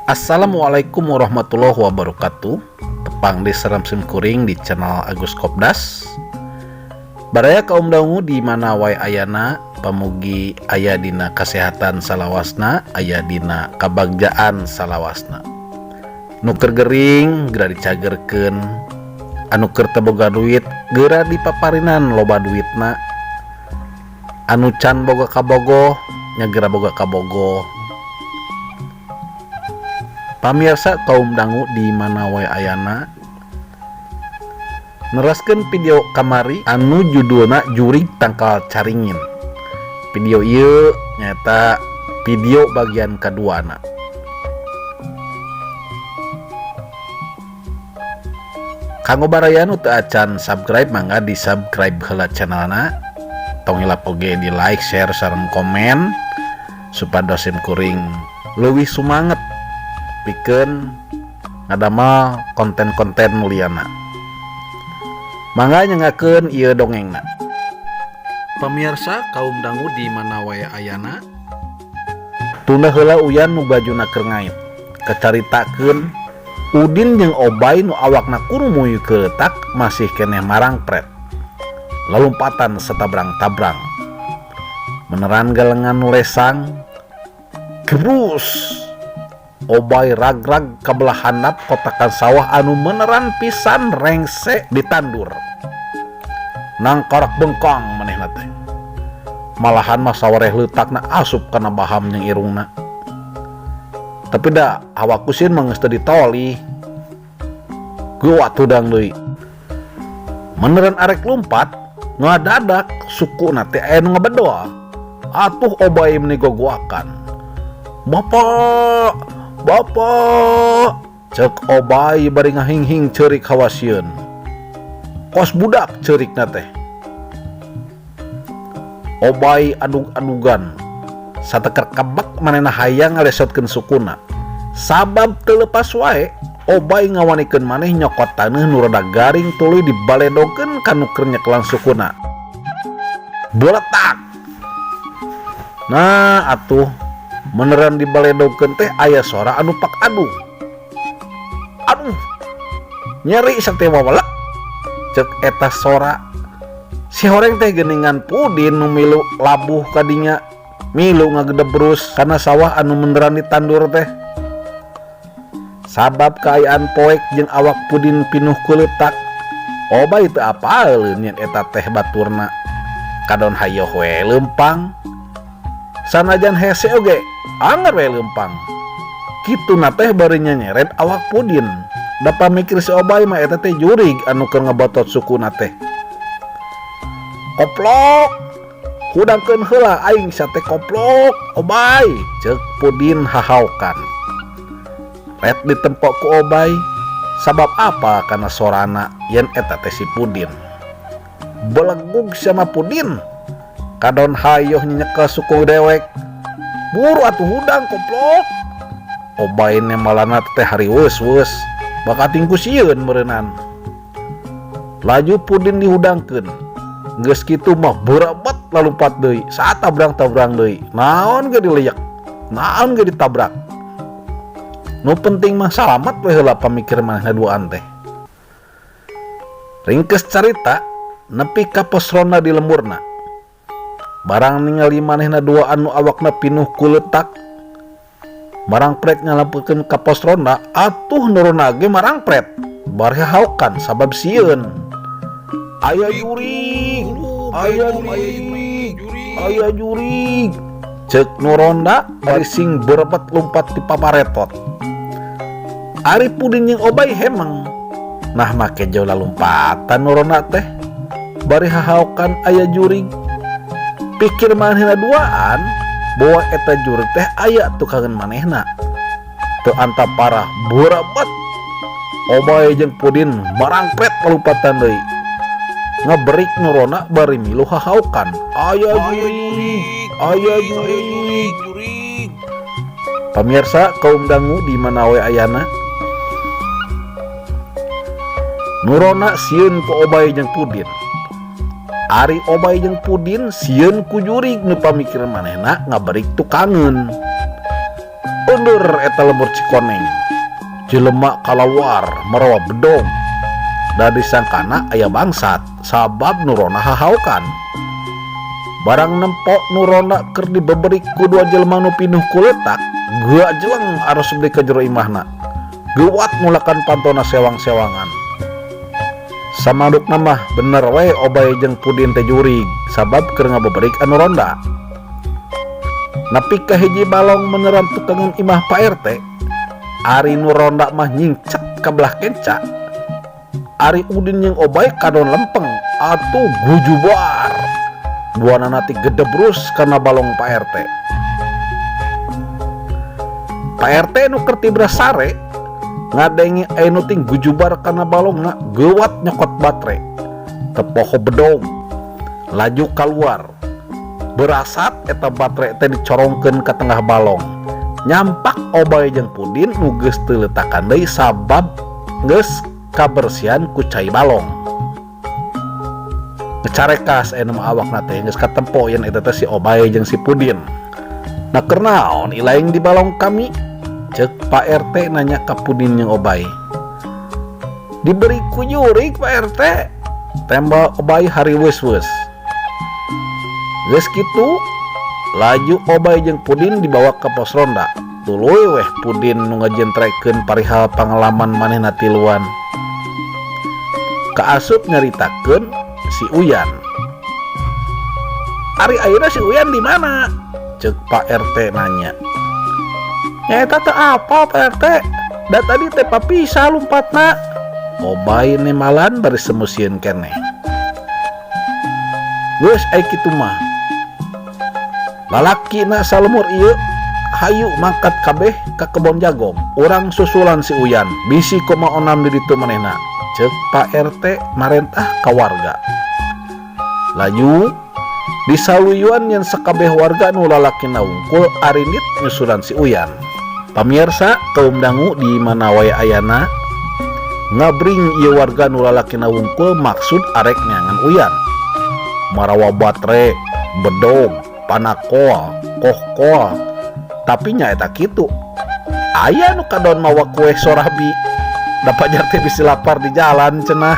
Assalamualaikum warahmatullahi wabarakatuh. Tepang di seram sim kuring di channel Agus Kopdas. Baraya kaum dangu di mana wae ayana, pamugi aya dina kasehatan salawasna, aya dina kabagjaan salawasna. Nu keur gering geura dicagerkeun, anu keur teu boga duit geura dipaparinan loba duitna, anu can boga kabogoh nya geura boga kabogoh. Pamirsa kaum dangu di mana wae ayana, neraskeun video kamari anu judulna Jurig Tangkal Caringin. Video ieu nyaeta video bagian kaduana. Kanggo baraya nu teu acan subscribe mangga di subscribe heula channelna. Tong hilap oge di like, share, sareng komen supados sim kuring leuwih sumanget pikeun ngadamel konten-konten muliana. Mangga nyengakeun ieu dongengna. Pamirsa kaum dangu di mana wae ayana, tunda heula uyan nu bajuna keur ngait. Kacaritakeun Udin jeung Obay nu awakna kurumuy keuletak masih keneh marangpret. Lalumpatan satabrang-tabrang. Meneran galengan nu lesang, gebrus. Obay ragrag ka belah handap kotakan sawah anu meneran pisan rengse ditandur. Nangkarak bengkang manehna teh. Malahan mah sawareh leutakna asup kana baham jeung irungna. Tapi da awak kusin mah geus teu ditoli. Geuwat hudang deui. Meneran arek lumpat, ngadadak sukuna teh aya nu ngabedol. Atuh Obay meni gogoakan. Bapak, bapak, cek Obay bari ngahinghing ceurik hawasieun. Kos budak ceurikna teh. Obay adug-adugan. Sateker kebek manehna hayang ngalesotkeun sukuna. Sabab teu lepas wae, Obay ngawanikeun maneh nyokot taneuh nu rada garing tuluy dibaledogeun ka nu keur nyekelan sukuna. Boletak. Nah, atuh meneran dibaledogeun teh aya sora anu pak aduh. Aduh. Nyeri sate wawalek. Cek eta sora. Si horeng teh geuningan Pudin nu milu labuh kadinya. Milu ngagedebrus kana sawah anu meneran ditandur teh. Sabab kaayaan poek jeung awak Pudin pinuh kuleutak. Obay teu apaleun yen eta teh baturna. Kadon hayoh we leumpang. Sanajan hese oge anger we leumpang. Kituna teh bari nyeret awak Pudin. Da pamikir si Obay mah eta teh jurig anu keur ngebotot sukuna teh. Koplok. Hudangkeun heula aing sate koplok, Obay, ceuk Pudin hahaokan. Ret ditempok ku Obay, sabab apa kana sorana yen eta teh si Pudin. Belegug sama Pudin. Kadon hayoh nyekel suku dewek. Buru atuh hudang koplok. Obay nemalana teh hariweus-weus, bakating ku sieun meureunnan. Laju Pudin dihudangkeun. Geus kitu mah berebet lalumpat deui, satabrang-tabrang deui. Naon ge dileyek, naon ge ditabrak. Nu penting mah salamet we heula pamikir manehna duaan teh. Ringkes carita nepi ka pos ronda di lemburna. Barang ningali manehna duaan nu awakna pinuh ku leutak, marangpret ngalampekeun ka pos ronda, atuh nurunna ge marangpret. Bari haokan sabab sieun. Aya jurig, aya jurig, aya jurig. Ceuk nu ronda bari sing berebet lumpat di paparetot. Ari Pudin jeung Obay hemeng. Nah make jauh lalumpatan nu ronda teh. Bari hahaokan aya jurig. Pikir manehna duaan bahwa eta jurig teh aya tukangan manehna. Teu anta parah berebet. Obay jeung Pudin marangpret lalumpatan deui. Ngeberik nu ronda bari milu hahaokan. Aya jurig, aya jurig. Pamirsa kaum dangu di mana we ayana? Nu ronda sieun ku Obay jeung Pudin. Ari Obay jeung Pudin sieun ku jurig nu pamikir manehna ngaberik tukangeun. Undur Gujubar eta lembur Cikoneng. Jelema kalawar marawa bedog. Da disangkana aya bangsat sabab nu ronda hahaokan. Barang nempo nu ronda keur dibeberik ku dua jelema nu pinuh ku leutak, gajeleng arus deui ka jero imahna. Geuwat ngulakan pantona sewang-sewangan. Samadukna mah bener we Obay jeung Pudin teh jurig sabab keur ngabeberik anu ronda. Nepi ka hiji balong meneran tukangan imah Pak RT, ari nu ronda mah nyingcet ka belah kenca. Ari Udin jeung Obay kadon lempeng atuh gujubar. Duanana teh gedebrus kana balong Pak RT. Pak RT nu keur tibra sare ngadenge aya nu ting gujubar kana balongna, geuwat nyokot batre. Teu poho bedog laju kaluar. Berasat eta batre teh dicorongkeun ka tengah balong. Nyampak Obay jeung Pudin nu geus teu leutakan deui sabab geus kabersihan ku cai balong. Ngecarekas aya nu mah awakna teh geus katempo yen eta teh si Obay jeung si Pudin. Nah keur naon ilaing di balong kami? Ceuk Pak RT nanya ka Pudin jeung Obay. Diberi ku jurig Pak RT. Tembal Obay hariweus-weus. Geus kitu laju Obay jeung Pudin dibawa ka pos ronda. Tuluy weh Pudin nu ngajentrekeun parihal pangalaman manehna tiluan. Kaasup nyaritakeun si Uyan. Ari ayeuna si Uyan di mana? Ceuk Pak RT nanya. Nyaeta teu apal Pak RT. Da tadi teh papisah lumpatna. Obay nemalan bari semusieun keneh. Geus ai kitu mah. Lalakina salemur ieu hayu mangkat kabeh ka kebon jagong. Urang susulan si Uyan, bisi kumaha onam di ditu manehna. Ceuk Pak RT marentah ka warga. Laju disaluyuan yen sakabeh warga nu lalakina wungkul arindit nyusulan si Uyan. Pamirsa kaum dangu di mana wae ayana ngabring ieu warga nu lalakina wungkul maksud arek neangan Uyan. Marawa batre, bedog, panakoa, kohkoa, tapi nyaeta kitu. Aya nu kadon mawa kue sorabi. Da pajar teh bisi lapar di jalan cenah.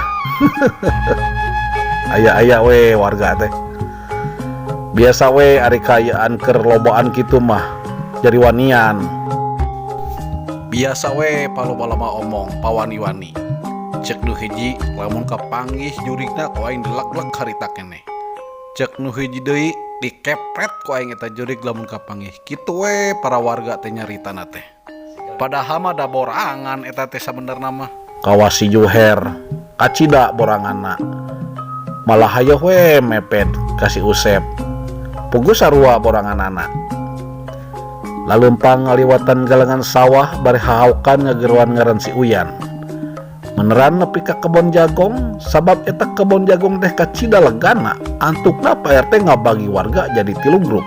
Aya-aya we warga teh. Biasa we ari kaayaan keur lobaan kitu mah jadi wanian. Biasa we paloba-loba omong pawani-wani. Cek nu hiji lamun kapanggih jurigna ku aing dilek-lek harita keneh. Cek nu hiji deui dikepret ku aing eta jurig lamun kapanggih. Kitu we para warga teh nyaritana teh. Padahal mah da borangan eta teh sabenerna mah. Kawas si Juher kacida boranganna. Malah hayoh we mepet ka si Usep. Puguh sarua boranganana. Laleumpang ngaliwatan galengan sawah bari hahaokan ngageroan ngaran si Uyan. Meneran nepi ka kebon jagong sabab eta kebon jagong teh kacida legana antukna Pak RT ngabagi warga jadi 3 grup.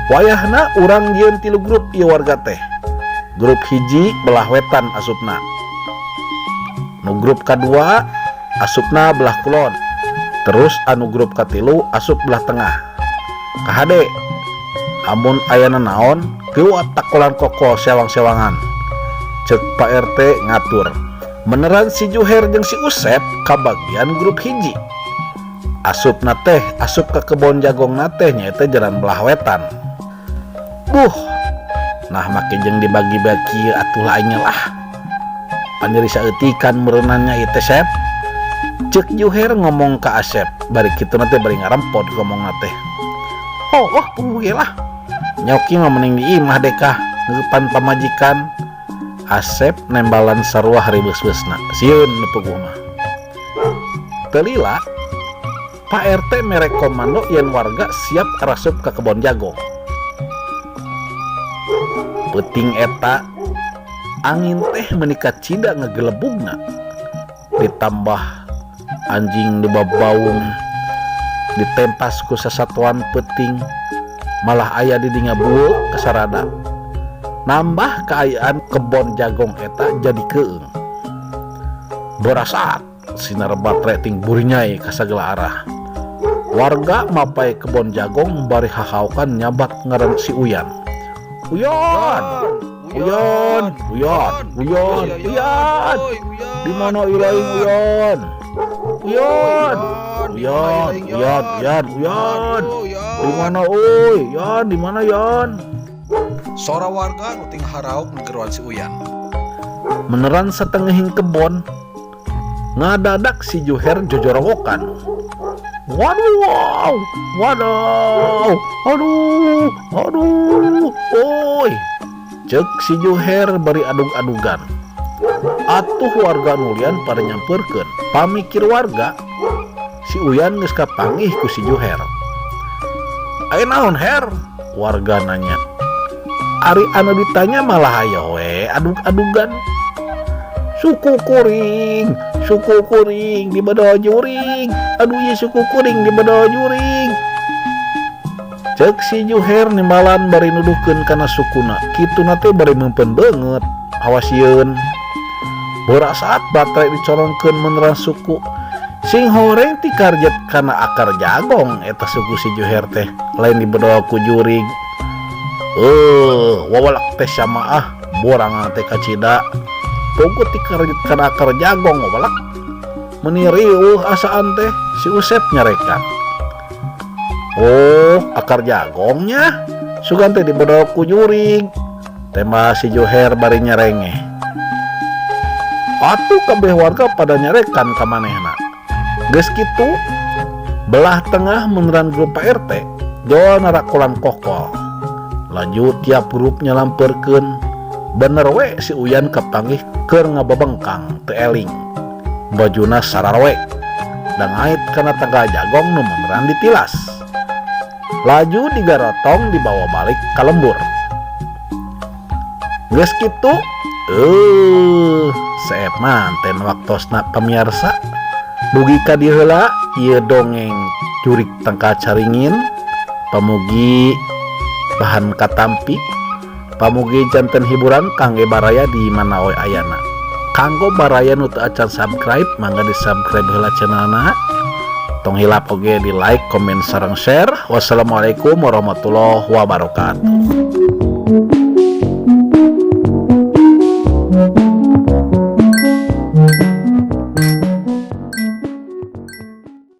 Wayahna urang jieun 3 grup ieu warga teh. Grup hiji belah wetan asupna. Nu grup kadua asupna belah kulon. Terus anu grup katilu asup belah tengah. Kahade amun aya nanaon geuwat takolan koko sewang-sewangan. Ceuk Pak RT ngatur. Meneran si Juher jeung si Usep kabagian grup hiji. Asupna teh asup ka kebon jagongna teh nyaeta jalan belah wetan. Duh, nah make jeung dibagi-bagi atuh lainnya lah. Panyeri saeutikan meureunannya ieu teh Sep. Ceuk Juher ngomong ka Asep, bari kitu na teh bari ngarempod ngomongna teh. Oh, oh, puguh ge lah. Nyoki mah mending di imah dekah ngeupan pamajikan. Asep nembalan sarua haribeus-beusna. Sieun nu puguh mah. Teu lila, Pak RT mere komando yen warga siap arasup ka kebon jagong. Peuting eta angin teh meuni kacida ngagelebugna. Ditambah anjing nu babaung ditempas ku sasatuan peuting malah aya di dinya bueuk kasarada. Nambah kaayaan kebon jagong eta jadi keung. Berasat sinar baterai ting burinyai ka sagala arah. Warga mapai kebon jagong bari hahaokan nyabat ngaran si Uyan. Uyan, Uyan, Uyan, Uyan, Uyan. Di mana ilaing Uyan? Uyan, Uyan, Uyan, Uyan, Uyan. Di mana euy? Yan, di mana Yan? Sora warga nu ting haraok ngegeroan si Uyan. Meneran satengahing kebon, ngadadak si Juher jojorowokan. Waduh, wow, waduh, aduh, aduh, oi. Cek si Juher bari adug-adugan. Atuh warga nu lian pada nyamperkeun. Pamikir warga, si Uyan geus kapanggih ku si Juher. "Aya naon, Her?" warga nanya. Ari anu ditanya malah hayo we adug-adugan. "Suku kuring, suku kuring dibedol jurig. Aduh, ieu suku kuring dibedol jurig." Cek si Juher nimbalan bari nuduhkeun kana sukuna. Kituna teh bari meumpeun beungeut. Awas yeun. Bora saat baterai dicorongkeun meneran suku. Sing horeng tikarjet kana akar jagong eta suku si Juher teh lain dibedol ku jurig. Wawalak teh sama ah, borangan teh kacida. Puguh tikarjet kana akar jagong wawalak. Meuni riuh asaan teh, si Usep nyarekan. "Oh, akar jagongnya. Sugan teh dibedol ku jurig." Tembah si Juher bari nyerengeh. Atuh kabeh warga pada nyarekan ka manehna. Geus kitu, belah tengah meneran grup Pak RT, jol narakolan kokol. Laju tiap grup nyalamperkeun. Bener we si Uyan kapanggih keur ngababengkang teu eling. Bajuna sararowek. Dangait kana tangkal jagong nu meneran ditilas. Laju digarotong dibawa balik ka lembur. Geus kitu, seep manten waktosna, pamiarsa. Dugi ka dieu heula ieu dongeng Jurig Tangkal Caringin. Pamugi bahan katampi, pamugi janten hiburan kangge baraya di mana we ayana. Kanggo baraya nu teu acan subscribe, mangga di subscribe heula channelna. Tong hilap oge di like, komen, sareng share. Wassalamualaikum warahmatullahi wabarakatuh.